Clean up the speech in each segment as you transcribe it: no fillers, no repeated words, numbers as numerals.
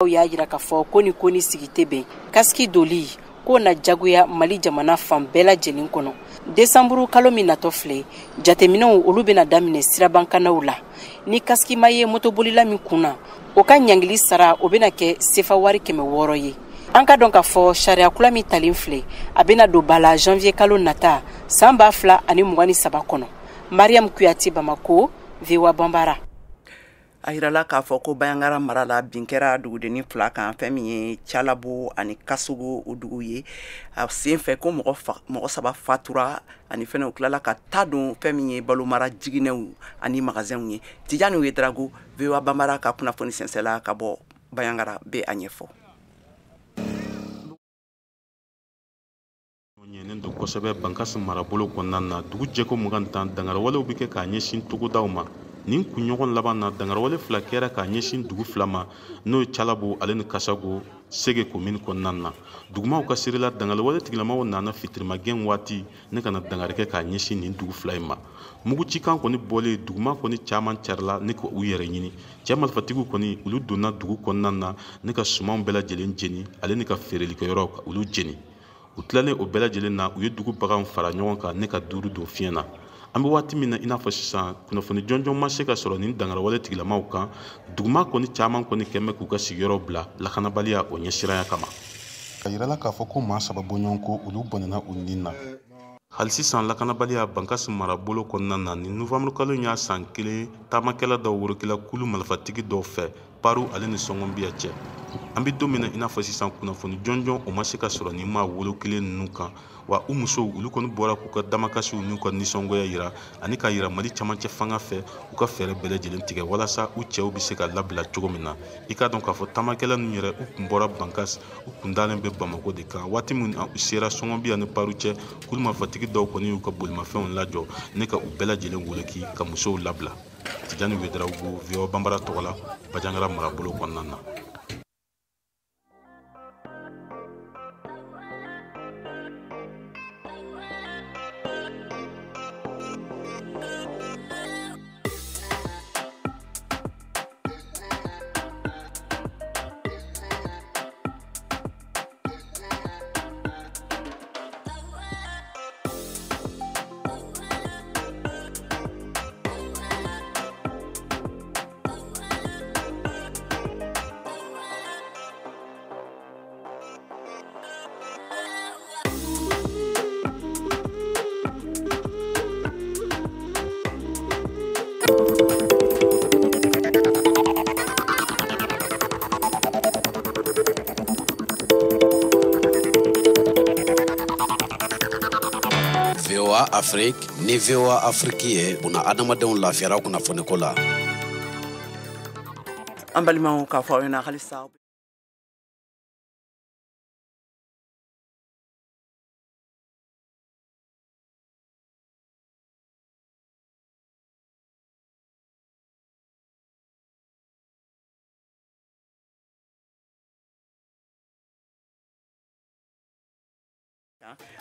Y'a jira k'a fɔ ko ni ko ni sigi tɛ bɛn, kasiki doli k'o na jagoya Mali jamana fan bɛɛ lajɛlen kɔnɔ. Desanburu kalo min natɔ filɛ, jateminɛw olu bɛna daminɛ sirabakannaw la. Ni kasiki ma ye motobolila min kun na, o ka ɲangili sara o bɛna kɛ sefa wari 600 ye. An ka dɔn k'a fɔ sariya kura min talen filɛ, a bɛna don ba la janvier kalo nata san 2023 kɔnɔ. Mariam Kuyate, Bamako, VOA Banbara. A yirala k'a fɔ ko Bandiagara mara la, bin kɛra dugudenni fila kan, fɛn min ye Calabo ani Kasogo, o dugu ye. A sen fɛ ko mɔgɔ saba fatura, ani fɛnɛ u tilala ka ta don fɛn min ye balomara jiginɛw ani magasinw ye. Tijani Ouedraogo, VOA Banbara ka kunnafoni sɛnsɛnla ka bɔ Bandiagara, bɛ a ɲɛfɔ. Ɲɛnen don kosɛbɛ Bankasi marabolo kɔnɔna na. Dugu jɛko 20, dangarawalew bɛ kɛ k'a ɲɛsin togodaw ma. Nin kunɲɔgɔn laban na, dangarawale fila kɛra k'a ɲɛsin dugu fila ma, n'o ye Calabo ale ni Kasago, Sege komini kɔnɔna na. Dugumaw ka seere la, dangarawale tigilamaw nana fitirimagɛn waati ne ka na dangari kɛ k'a ɲɛsin nin dugu fila in ma. Mugucikan kɔni bɔlen, duguma kɔni caman carila ne ka u yɛrɛ ɲini. Cɛ marifatigiw kɔni, olu donna dugu kɔnɔna na ne ka sumanw bɛɛ lajɛlen jeni, ale ni ka feerelikɛyɔrɔ olu jeni. U tilalen o bɛɛ lajɛlen na, u ye dugu baganw fara ɲɔgɔn kan ne ka duuru don fiɲɛ na. An bɛ waati min na i n'a fɔ sisan, kunnafoni jɔnjɔn ma se ka sɔrɔ nin dangarawale tigilamaw kan. Duguma kɔni caman kɔni kɛn bɛ k'u ka sigiyɔrɔ bila lakanabaliya o ɲɛsiranya kama. A yirala k'a fɔ ko maa saba bɔɲɔgɔnko, olu bɔnɛna u nin na. Hali sisan lakanabaliya Bankasi marabolo kɔnɔna na. Ni novembre kalo in y'a san kelen, taamakɛla dɔw worokɛla kulu marifatigi dɔw fɛ Paru ale ni Sɔngɔnbiya cɛ. An bɛ don min na i n'a fɔ sisan, kunnafoni jɔnjɔn o ma se ka sɔrɔ nin maa wolo kelen ninnu kan. Wa u musow, olu kɔni bɔra k'u ka damakasiw n'u ka nisɔngoya yira, ani k'a yira Mali camancɛ fanga fɛ u ka fɛɛrɛ bɛɛ lajɛlen tigɛ walasa u cɛw bɛ se ka labila cogo min na. I k'a dɔn k'a fɔ taamakɛla ninnu yɛrɛ, u kun bɔra Bankas, u kun dalen bɛ Bamako de kan. Waati min u sera Sɔngɔnbiya ni Paru cɛ, kulu marifatigi dɔw kɔni y'u ka bolimafɛnw lajɔ ne ka u bɛɛ lajɛlen woloki ka musow labila. Tijani Ouedraogo, VOA Banbara tɔgɔ la, Bandiagara marabolo kɔnɔna na. VOA Afrique ni VOA Afrique ye buna adamadenw lafiyara kunnafoniko la. An balimaw, k'a fɔ aw ɲɛna halisa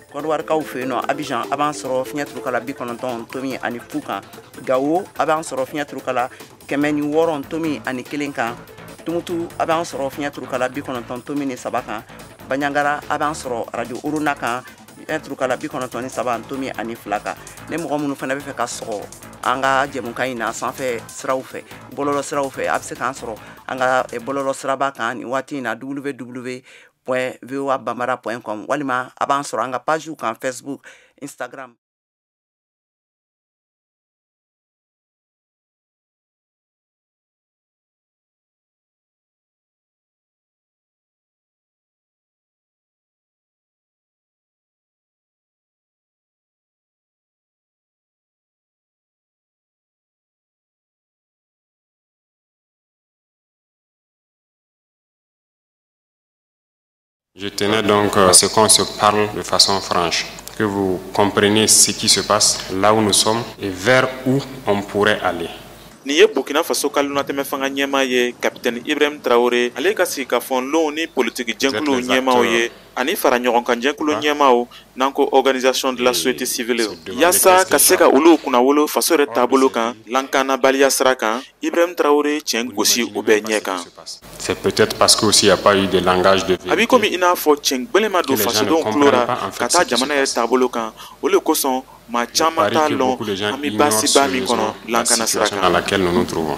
Kɔdiwarikaw fɛ yen nɔ, Abidjan, a b'an sɔrɔ fiɲɛ turukala 90.0 kan. Gawo, a b'an sɔrɔ fiɲɛ turukala 106.1 kan. Tumutu, a b'an sɔrɔ fiɲɛ turukala 90.3 kan. Bandiagara, a b'an sɔrɔ radio Orona kan, fiɲɛ turukala 93.2 kan. Ne mɔgɔ minnu fana bɛ fɛ ka sɔgɔ an ka jɛmukan in na sanfɛ siraw fɛ, bɔlɔlɔ siraw fɛ, a bɛ se k'an sɔrɔ an ka bɔlɔlɔ siraba kan nin waati in na, www.voabambara.com, walima a b'an sɔrɔ an ka page kan Facebook, Instagram. Je tenais donc à ce qu'on se parle de façon franche, que vous compreniez ce qui se passe, là où nous sommes et vers où on pourrait aller. Nin ye Burkina Faso ka lunatɛmɛ fanga ɲɛmaa ye, Capitaine Ibrahim Traoré. Ale ka sigikafɔ ni politiki jɛkuluw ɲɛmaaw ye ani fara ɲɔgɔn kan jɛkulu ɲɛmaaw, n'an ko organisation de la société civile, yaasa ka se ka olu kunnawolo faso yɛrɛ taabolo kan, lankanabaliya sira kan. Ibrahim Traoré tiɲɛ gosi o bɛɛ ɲɛ kan. C'est peut-être parce que aussi il n'y a pas eu de langage de A b'i komi i n'a fɔ tiɲɛ gbɛlɛn ma don fasodenw tulo la ka taa jamana yɛrɛ taabolo kan. O de kosɔn maa caman t'a lɔn an bɛ baasiba min kɔnɔ lankana sira kan. Dans laquelle nous nous trouvons.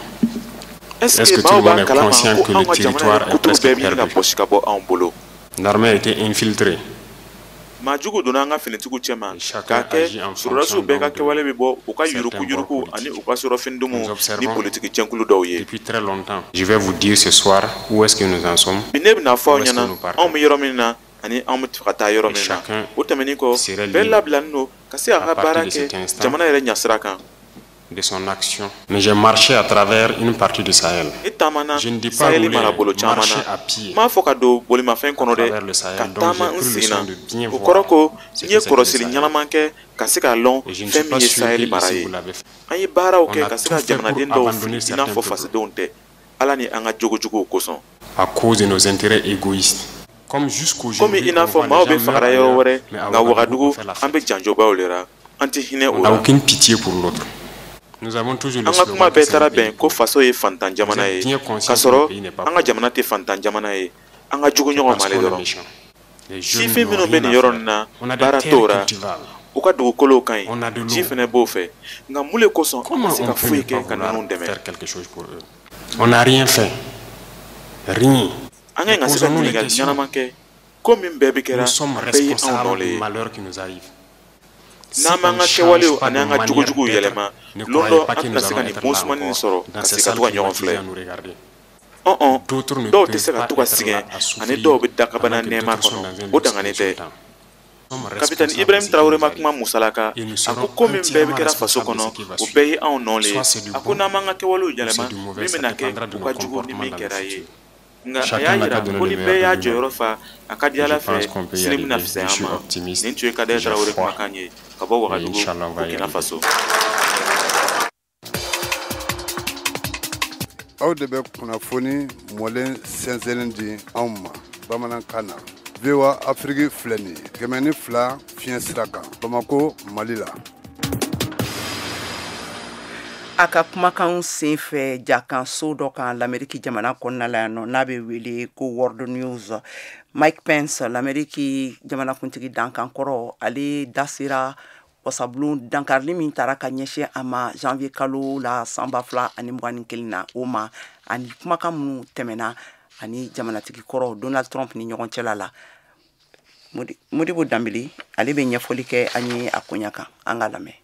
Est-ce que maaw b'a kalama ko anw ka jamana yɛrɛ kuturu bɛɛ bɛ ɲini ka bɔsi ka bɔ anw bolo? L'armée a été infiltrée. Maa jugu donna an ka finitigiw cɛma k'a kɛ sɔrɔdasiw bɛɛ ka kɛwale bɛ bɔ u ka yuruguyurugu ani u ka sɔrɔfinidumu ni politiki jɛkulu dɔw ye. Depuis très longtemps. Je vais vous dire ce soir où est-ce que nous en sommes. Bi ne bɛna fɔ aw ɲɛna anw bɛ yɔrɔ min na ani anw bɛ fɛ ka taa yɔrɔ min na. O tɛmɛnen kɔ, bɛɛ labilalen don ka se k'a ka baara kɛ jamana yɛrɛ ɲɛsira kan. De son action. Mais j'ai marché à travers une partie du Sahel. Ne taamana Sahel marabolo caman na. N m'a fɔ ka don bolimafɛn kɔnɔ dɛ, ka taama n sen na. O kɔrɔ ko n ye kɔlɔsili ɲɛnama kɛ ka se k'a lɔn fɛn min ye Sahel mara ye. An ye baaraw kɛ ka se ka jamanaden dɔw fili i n'a fɔ fasodenw tɛ, Ala ni an ka jogojuguw kosɔn. À cause de nos intérêts égoïstes. Comme jusqu'aujourd'hui, komi i n'a fɔ maaw bɛ fagara yɔrɔ wɛrɛ, nka Wagadugu an bɛ janjobaw de la, an tɛ hinɛ o la. On n'a aucune pitié pour l'autre. An ka kuma bɛɛ taara bɛn ko faso ye fantan jamana ye, k'a sɔrɔ an ka jamana tɛ fantan jamana ye. An ka jugu ɲɔgɔn ma ale dɔrɔn. Sifin minnu bɛ nin yɔrɔ nin na, baara t'o la, u ka dugukolow ka ɲi, ji fana b'o fɛ, nka mun de kosɔn an ma se ka foyi kɛ ka ninnu dɛmɛ? On n'a rien fait. Rien. An ka ɲi ka se ka ɲininkali ɲɛnama kɛ, ko min bɛɛ bɛ kɛra, a bɛɛ ye anw nɔ le ye. N'an m'an ka kɛwalew ani an ka jogojuguw yɛlɛma, lon dɔ an tɛna se ka nin bon sumani nin sɔrɔ ka se ka to ka ɲɔgɔn filɛ. Dɔw tɛ se ka to ka sɛgɛn ani dɔw bɛ dakabana nɛɛma kɔnɔ, o danganen tɛ. Capitaine Ibrahim Traoré ma kuma musalaka. A ko ko min bɛɛ bɛ kɛra faso kɔnɔ, o bɛɛ ye anw nɔ le ye. A ko n'an m'an ka kɛwalew yɛlɛma, min bɛna kɛ, o ka jugu ni min kɛra ye. Nka a y'a jira ko ni bɛɛ y'a jɔyɔrɔ fa, a ka di Ala fɛ, sini bɛna fisaya an ma. Nin tun ye Kader Traoré kumakan ye ka bɔ Wagadugu, Burkina Faso. Aw de bɛ kunnafoni mɔlen sɛnsɛnnen di anw ma bamanankan na. VOA Afrique filɛ nin ye 102 fiɲɛ sira kan, Bamakɔ, Mali la. A ka kumakan sen fɛ jakanso dɔ kan l'Amérique jamana kɔnɔna la yan nɔ, n'a bɛ wele ko World News, Mike Pence, l'Amérique jamanakuntigi dankan kɔrɔ, ale da sera wasabulon dankarili min taara ka ɲɛsin a ma janvier kalo la san 2021 na, o ma, ani kumakan minnu tɛmɛna ani jamanatigi kɔrɔ Donald Trump ni ɲɔgɔn cɛla la. Modibo Danbele, ale bɛ ɲɛfɔli kɛ an ye a koɲa kan, an ka lamɛn.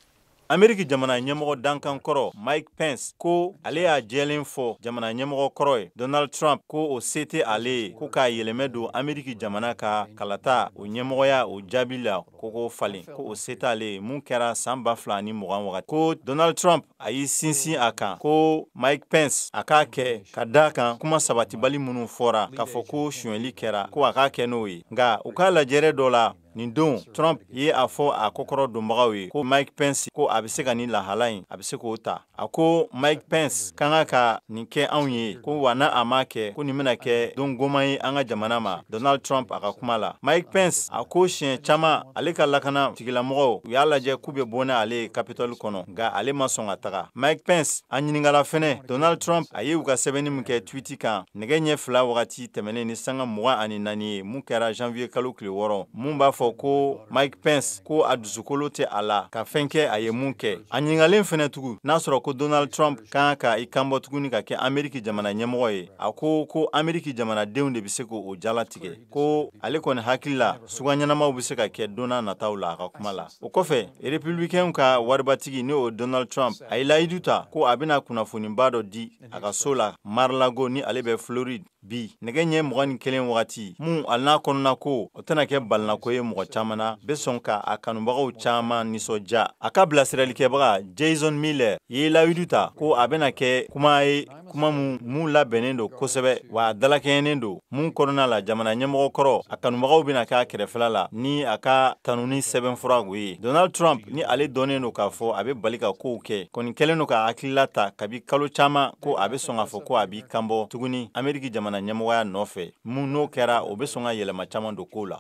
Ameriki jamana ɲɛmɔgɔ dankan kɔrɔ Mike Pence ko ale y'a jɛlen fɔ jamana ɲɛmɔgɔ kɔrɔ ye Donald Trump ko o se tɛ ale ye ko k'a yɛlɛmɛ don Ameriki jamana ka kalata o ɲɛmɔgɔya o jaabi la ko k'o falen, ko o se t'ale ye mun kɛra san 2020 wagati. Ko Donald Trump a y'i sinsin a kan ko Mike Pence a k'a kɛ ka da kan kuma sabatibali minnu fɔra k'a fɔ ko sonyɛli kɛra, ko a k'a kɛ n'o ye. Nka u k'a lajɛrɛ dɔ la nin don, Trump ye a fɔ a kɔkɔrɔ donbagaw ye ko Mike Pence ko a bɛ se ka nin lahala in, a bɛ se k'o ta. A ko Mike Pence ka kan ka nin kɛ anw ye, ko wa n'a a m'a kɛ, ko nin bɛna kɛ don goman ye an ka jamana ma. Donald Trump a ka kuma la, Mike Pence a ko siɲɛ caman ale ka lakana tigilamɔgɔw u y'a lajɛ k'u bɛ bɔ n'ale ye Capitole kɔnɔ, nka ale ma sɔn ka taga. Mike Pence a ɲininkala fɛnɛ Donald Trump a ye u ka sɛbɛnni min kɛ tweet kan nɛgɛ ɲɛ 2 wagati tɛmɛnen ni sanga 24 ye, mun kɛra janvier kalo tile 6, mun b'a fɔ ko Mike Pence ko a dusukolo tɛ a la ka fɛn kɛ a ye mun kɛ. A ɲininkalen fɛnɛ tugun n'a sɔrɔ ko Donald Trump kan ka i kanbɔ tuguni ka kɛ Ameriki jamana ɲɛmɔgɔ ye, a ko ko Ameriki jamanadenw de bɛ se k'o jalatigɛ, ko ale kɔni hakili la sugan ɲɛnamaw bɛ se ka kɛ don n'a nataw la a ka kuma la. O kɔfɛ, Républicain ka waribatigi n'o Donald Trump a ye layidu ta ko a bɛna kunnafoniba dɔ di a ka so la Mar-a-Lago ni ale bɛ Floride bi nɛgɛ ɲɛ 21 wagati, mun ali n'a kɔnɔna ko o tɛna kɛ balinako ye mɔgɔ caman na, bɛ sɔn ka a kanubagaw caman nisɔndiya. A ka bilasiralikɛbaga Jason Miller ye layidu ta ko a bɛna kɛ kuma ye, kuma mun labɛnnen don kosɛbɛ, wa a dalakɛɲɛnen don, mun kɔnɔna la jamana ɲɛmɔgɔ kɔrɔ a kanubagaw bɛna k'a kɛrɛfɛla la ni a ka tanuni sɛbɛnfura ye. Donald Trump ni ale dɔnnen don k'a fɔ a bɛ bali ka kow kɛ, kɔni kɛlen don ka hakilila ta kabi kalo caman ko a bɛ sɔn k'a fɔ ko a b'i kanbɔ tuguni Ameriki jamana ɲɛmɔgɔya nɔfɛ. Mun n'o kɛra, o bɛ sɔn ka yɛlɛma caman don kow la.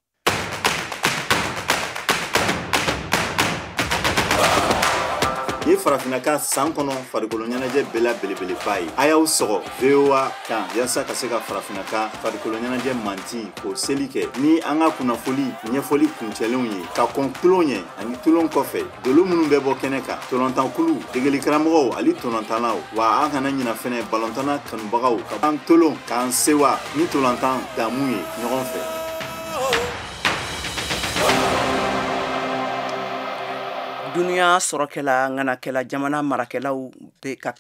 Ni farafinna ka san kɔnɔ farikolo ɲɛnajɛ bɛɛ la belebeleba ye, a y'aw sɔgɔ VOA kan yaasa ka se ka farafinna ka farikolo ɲɛnajɛ manti k'o seli kɛ ni an ka kunnafoli ɲɛfɔli kuncɛlenw ye, ka kɔn tulon ɲɛ ani tulon kɔfɛ, dolo minnu bɛ bɔ kɛnɛ kan, tolontankulu, degelikaramɔgɔw ani tolontannaw. Wa an kana ɲina fɛnɛ balontanna kanubagaw ka an tolon k'an sewa ni tolontan damu ye ɲɔgɔn fɛ. Dunuya sɔrɔkɛla ŋanakɛla jamana marakɛlaw tɛ ka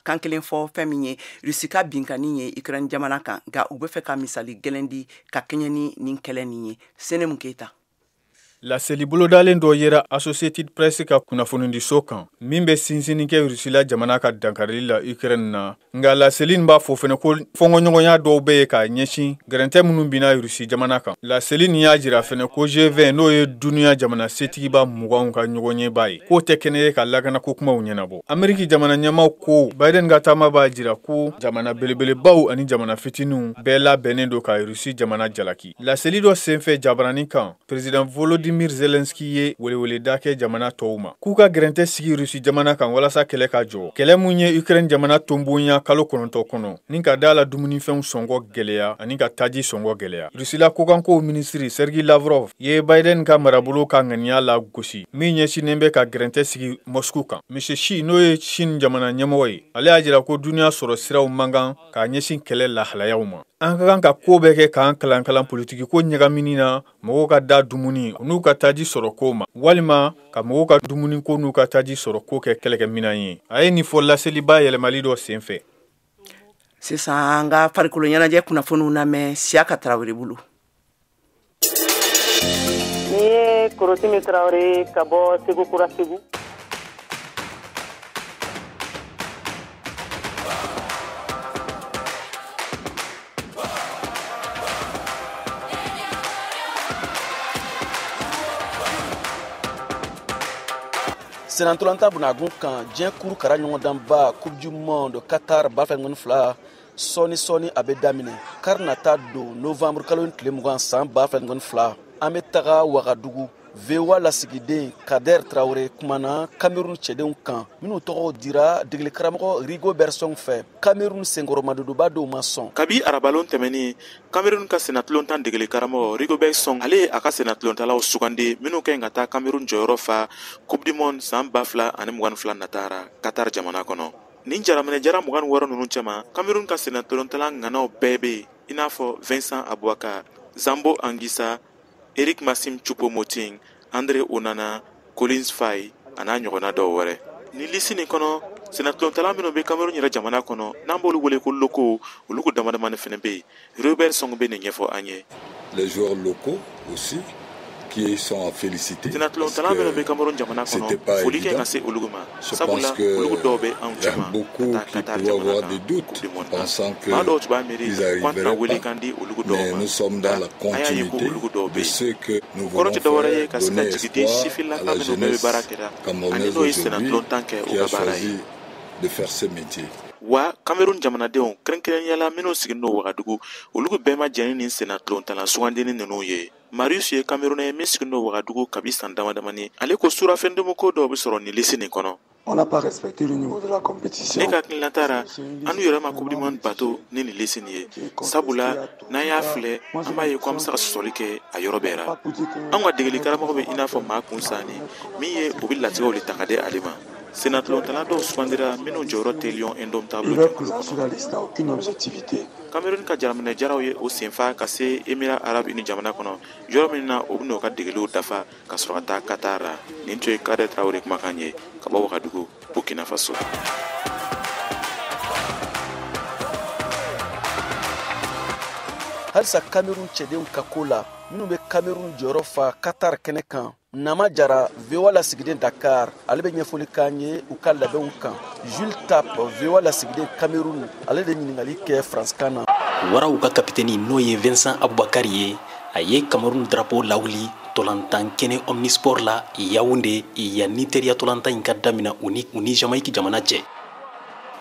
kan kelen fɔ fɛn min ye Rusi ka binkanni ye Ukraine jamana kan, nka u bɛ fɛ ka misali gɛlɛn di ka kɛɲɛ ni nin kɛlɛ nin ye. Senemu Keyita. Laseli bolodalen dɔ yera Associated Press ka kunnafonidiso kan min bɛ sinsinni kɛ Rusila jamana ka dankarili la Ukraine na. Nka laseli in b'a fɔ fɛnɛ ko fɔnkɔɲɔgɔnya dɔw bɛ yen k'a ɲɛsin gɛrɛntɛ minnu binna Rusi jamana kan. Laseli nin y'a jira fɛnɛ ko G20, n'o ye dunuya jamana setigiba 20 ka ɲɔgɔnyeba ye, k'o tɛ kɛnɛ ye ka lakanako kumaw ɲɛnabɔ. Ameriki jamana ɲɛmaaw ko Biden ka taama b'a jira ko jamana belebelebaw ani jamana fitininw bɛɛ labɛnnen don ka Rusi jamana jalaki. Laseli dɔ senfɛ jabaranin kan, Président Volodymyr Zelensky ye weleweleda kɛ jamana tɔw ma k'u ka gɛrɛntɛ sigi Rusi jamana kan walasa kɛlɛ ka jɔ. Kɛlɛ mun ye Ukraine jamana tonbonya kalo 9 kɔnɔ, ni ka da la dumunifɛnw sɔngɔ gɛlɛya ani ka taji sɔngɔ gɛlɛya. Rusila kokankow minisiri Sergei Lavrov ye Biden ka marabolo ka ŋaniya la gosi min ɲɛsinnen bɛ ka gɛrɛntɛ sigi Moscou kan. Monsieur Xi, n'o ye Chine jamana ɲɛmɔgɔ ye, ale y'a jira ko dunuya sɔrɔ siraw man kan k'a ɲɛsin kɛlɛ lahalayaw ma. An ka kan ka ko bɛɛ kɛ k'an kalan politiki ko ɲagamini na, mɔgɔw ka da dumuni n'u ka taji sɔrɔ ko ma, walima ka mɔgɔw ka dumuni ko n'u ka taji sɔrɔ ko kɛ kɛlɛkɛminan ye. A ye nin fɔ laseliba yɛlɛmali dɔ senfɛ. Sisan an ka farikolo ɲɛnajɛ kunnafoniw lamɛn Siyaka Tarawele bolo. Ni ye Korotimi Tarawele ka bɔ Segu Kura Segu. Senatolanta bunagun kan diɲɛ kuru kara ɲɔgɔndanba Coupe du Monde Qatar 2022 sɔɔni a bɛ daminɛ kari nata don novembre kalo tile 20 san 2022. An bɛ taga Wagadugu. VOA lasigiden Kader Traoré kumana Cameroun cɛdenw kan minnu tɔgɔ dira degeli karamɔgɔ Rigobert Song fɛ. Cameroun senkɔrɔmadodoba dɔw ma sɔn. Kabi arabalon tɛmɛnen, Cameroun ka sennatulontan degeli karamɔgɔ Rigobert Song, ale ye a ka sennatulontalaw sugandi minnu ka ɲi ka taa Cameroun jɔyɔrɔ fa Coupe du Monde san 2022 natara Qatar jamana kɔnɔ. Nin jaraminɛ jara 26 ninnu cɛma, Cameroun ka sennatulontala ŋanaw bɛɛ bɛ yen, i n'a fɔ Vincent Aboubakar, Zambo Anguissa, Eric Maxim Choupo-Moting, André Onana, Collins Faye a n'a ɲɔgɔnna dɔw wɛrɛ. Ni lisi nin kɔnɔ, sennatulontanla minnu bɛ Cameroun yɛrɛ jamana kɔnɔ, n'an b'olu wele ko locaux, olu ko damadamani fɛnɛ bɛ yen. Robert Song bɛ nin ɲɛfɔ an ye. Les joueurs locaux aussi qui sont à féliciter. Sennatulontanla minnu bɛ Cameroun jamana kɔnɔ, foli kɛ ka se olu ma, sabula olu dɔw bɛ anw cɛma ka taa Qatar jamana kan Coupe du Monde kan. Maa dɔw tun b'a miiri k'an tɛna welekan di olu dɔw ma, nka an y'a ye ko olu dɔw bɛ yen. O kɔrɔ tɛ dɔwɛrɛ ye ka se ka jigi di sifinlaka minnu bɛɛ bɛ baara kɛra ani n'o ye sennatulontan kɛ u ka baara ye. Wa Cameroun jamanadenw kɛrɛnkɛrɛnnenya la minnu sigilen don Wagadugu, olu bɛɛ ma jɛn ni sennatulontanla sugandini ninnu ye. Marius ye Camerounais ye min sigilen don Wagadugu kabi san damadamani. Ale ko surafɛndumuko dɔw bɛ sɔrɔ nin lisi nin kɔnɔ. On n'a pas respecté le niveau de la compétition. Ne ka hakilina taara, an n'u yɛrɛ ma Coupe du Monde bato ni nin lisi nin ye. Sabula n'an y'a filɛ, an b'a ye ko an bɛ se ka sɔsɔli kɛ a yɔrɔ bɛɛ la. Anw ka degeli karamɔgɔ bɛ i n'a fɔ maa kun sanni min ye u bɛ latigɛw de ta ka di ale ma. Sennatulontanla dɔw sugandira minnu jɔyɔrɔ tɛ Lion Indomptable jɛkulu kɔnɔ. Cameroun ka jaraminɛ jaraw ye o senfa ka se Émirats Arabes Unis jamana kɔnɔ, yɔrɔ min na o bɛna u ka degeliw dafa ka sɔrɔ ka taa Qatar la. Nin tun ye Kader Traoré kumakan ye ka bɔ Wagadugu, Burkina Faso. Halisa Cameroun cɛdenw ka ko la, minnu bɛ Cameroun jɔyɔrɔ fa Qatar kɛnɛ kan. Nama Jara, VOA lasigiden Dakar, ale bɛ ɲɛfɔli k'an ye u ka labɛnw kan. Jules Tap, VOA lasigiden Cameroun, ale de ɲininkali kɛ Faransikan na. Waraw ka kapitɛni n'o ye Vincent Aboubakar ye, a ye Cameroun drapeau lawuli tolantan kɛnɛ Omnisport la Yaoundé yanni teriya tolantan in ka daminɛ u ni Jamaïque jamana cɛ.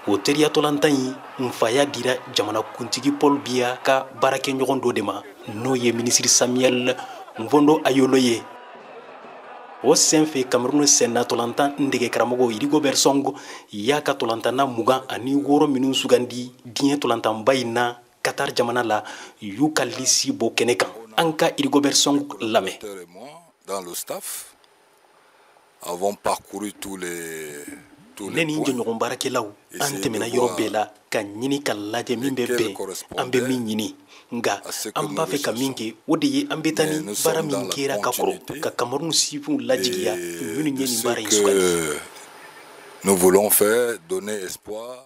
O teriya tolantan in nfaya dira jamanakuntigi Paul Biya ka baarakɛɲɔgɔn dɔ de ma, n'o ye minisiri Samuel Mvondo Ayolo ye. O senfɛ Cameroun senna tolantan dege karamɔgɔ Rigobert Song y'a ka tolantanna 26 minnu sugandi diɲɛ tolantanba in na Qatar jamana la, y'u ka lisi bɔ kɛnɛ kan. An ka Rigobert Song lamɛn. Dans le staff, avons parcouru tous les ne ni jɔɲɔgɔn baarakɛlaw an tɛmɛna yɔrɔ bɛɛ la ka ɲini ka lajɛ min bɛ bɛn an bɛ min ɲini, nka an b'a fɛ ka min kɛ o de ye an bɛ taa ni baara min kɛra ka kɔrɔ ka Cameroun sifinw lajigiya minnu ye nin baara in sugandi. Nous voulons faire donner espoir.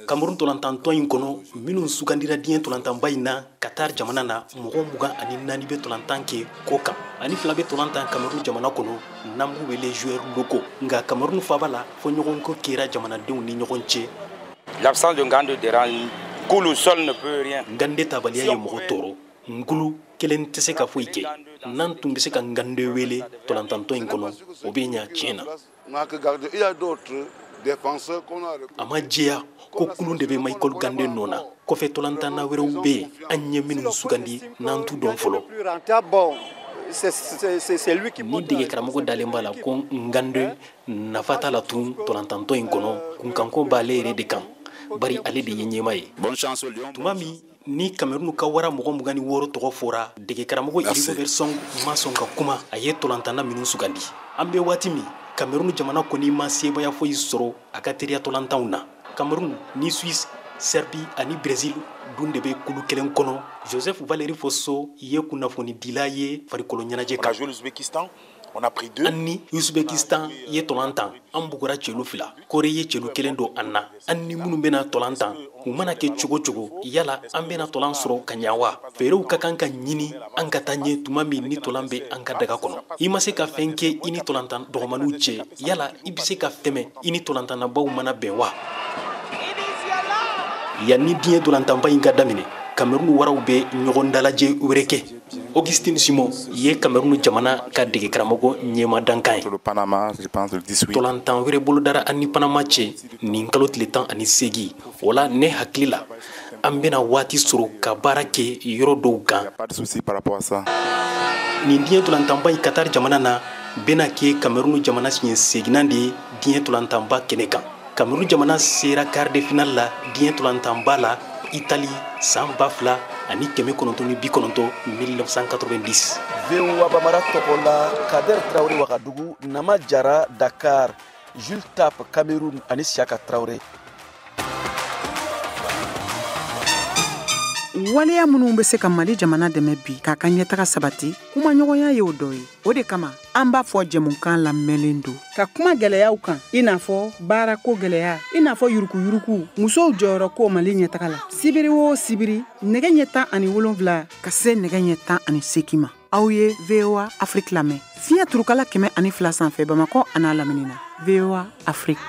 Cameroun tolantantɔn in kɔnɔ minnu sugandira diɲɛ tolantanba in na Qatar jamana na, mɔgɔ 24 bɛ tolantan kɛ kɔ kan, ani 2 bɛ tolantan Cameroun jamana kɔnɔ n'an b'u wele joueurs locaux. Nka Cameroun faaba la, fɔɲɔgɔnkɔ kɛra jamanadenw ni ɲɔgɔn cɛ. L'absence de Ngande dérange. Ngulu seul ne peut rien. Ngande tabaliya ye mɔgɔ tɔɔrɔ. Ngulu kelen tɛ se ka foyi kɛ. N'an tun bɛ se ka Ngande wele tolantantɔn in kɔnɔ, o bɛ ɲa tiɲɛ na. A ma jɛya ko kulun de bɛ Michael Gande nɔ na. Kɔfɛ tolantanna wɛrɛw bɛ yen an ye minnu sugandi n'an t'u dɔn fɔlɔ. Ni dege karamɔgɔ dalen b'a la ko Ngande nafa t'a la tun tolantantɔn in kɔnɔ, kunkanko b'ale yɛrɛ de kan, bari ale de ye ɲɛmaa ye. Tuma min ni Cameroun ka wara mɔgɔ 26 tɔgɔ fɔra, dege karamɔgɔ Rigobert Song ma sɔn ka kuma a ye tolantanna minnu sugandi. An bɛ waati min, Cameroun jamana kɔni ma sebaya foyi sɔrɔ a ka teriya tolantanw na. Cameroun ni Suisse, Serbie ani Brésil dun de bɛ kulu kelen kɔnɔ. Joseph Valéry Fosso ye kunnafonidila ye farikolo ɲɛnajɛ kan. An ni Uzbekistan ye tolan tan, an bugura celu 2, Kore ye celu 1 don an na. An ni minnu bɛna tolan tan, u mana kɛ cogo cogo, yala an bɛna tolan sɔrɔ ka ɲa wa? Fɛɛrɛw ka kan ka ɲini an ka taa ɲɛ tuma min ni tolan bɛ an ka daga kɔnɔ. I ma se ka fɛn kɛ i ni tolantan dɔgɔmaninw cɛ, yala i bɛ se ka tɛmɛ i ni tolantannabaw mana bɛn wa? Yanni diɲɛ tolantanba in ka daminɛ, Cameroun waraw bɛ ɲɔgɔn dalajɛ wɛrɛ kɛ. Augustine Simon ye Cameroun jamana ka dege karamɔgɔ ɲɛma dankan ye. Tolantan wɛrɛ bolodara an ni Panama cɛ nin kalo tile 18. O la ne hakili la, an bɛna waati sɔrɔ ka baara kɛ yɔrɔ dɔw kan. Nin diɲɛ tolantanba in Qatar jamana na bɛna kɛ Cameroun jamana siɲɛ 8nan de ye diɲɛ tolantanba kɛnɛ kan. Cameroun jamana sera quart de finale la diɲɛ tolantanba la Italie san 2990 1990. VOA Bambara tɔgɔ la, Kader Traoré Ouagadougou, Nama Jara Dakar, Jules Tap Cameroun ani Siaka Traoré. Waleya minnu bɛ se ka Mali jamana dɛmɛ bi k'a ka ɲɛtaga sabati, kumaɲɔgɔnya y'o dɔ ye. O de kama an b'a fɔ jɛmukan lamɛnlen don ka kuma gɛlɛyaw kan, i n'a fɔ baarako gɛlɛya, i n'a fɔ yurukuyuruku, musow jɔyɔrɔ ko Mali ɲɛtaga la. Sibiri o sibiri, nɛgɛ ɲɛ 17 ka se nɛgɛ ɲɛ 18 ma. Aw ye VOA Afrique lamɛn fiɲɛ turukala 102 sanfɛ Bamakɔ an'a lamini na. VOA Afrique.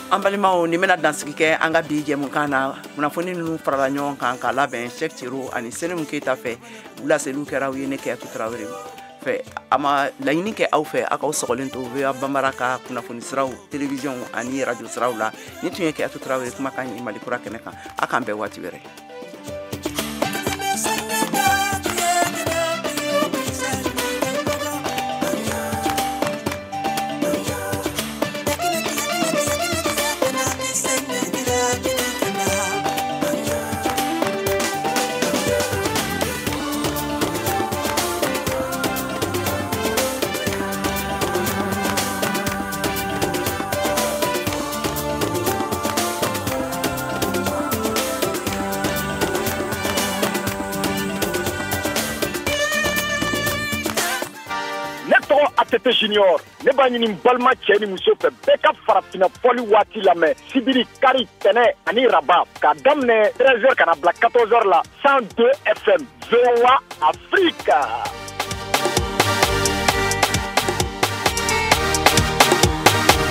An balimaw, nin bɛna dansigi kɛ an ka bi jɛmukan na. Kunnafoni ninnu farala ɲɔgɔn kan k'a labɛn Cheick Tero ani Senimu Keyita fɛ. U laseliw kɛra u ye ne Keyatu Tarawele. Fɛ a ma laɲini kɛ aw fɛ, aw k'aw sɔgɔlen to VOA Bambara ka kunnafoni siraw, télévision ani radio siraw la. Ni tun ye Kajatu Tarawele kumakan ye Mali kura kɛnɛ kan. A k'an bɛn waati wɛrɛ. ATT Junior, ne b'a ɲini balima cɛ ni muso fɛ, bɛɛ ka farafinna fɔli waati lamɛn sibiri, kari, tɛnɛ ani raba, k'a daminɛ 13h ka na bila 14h la, 102 FM, VOA Afrique.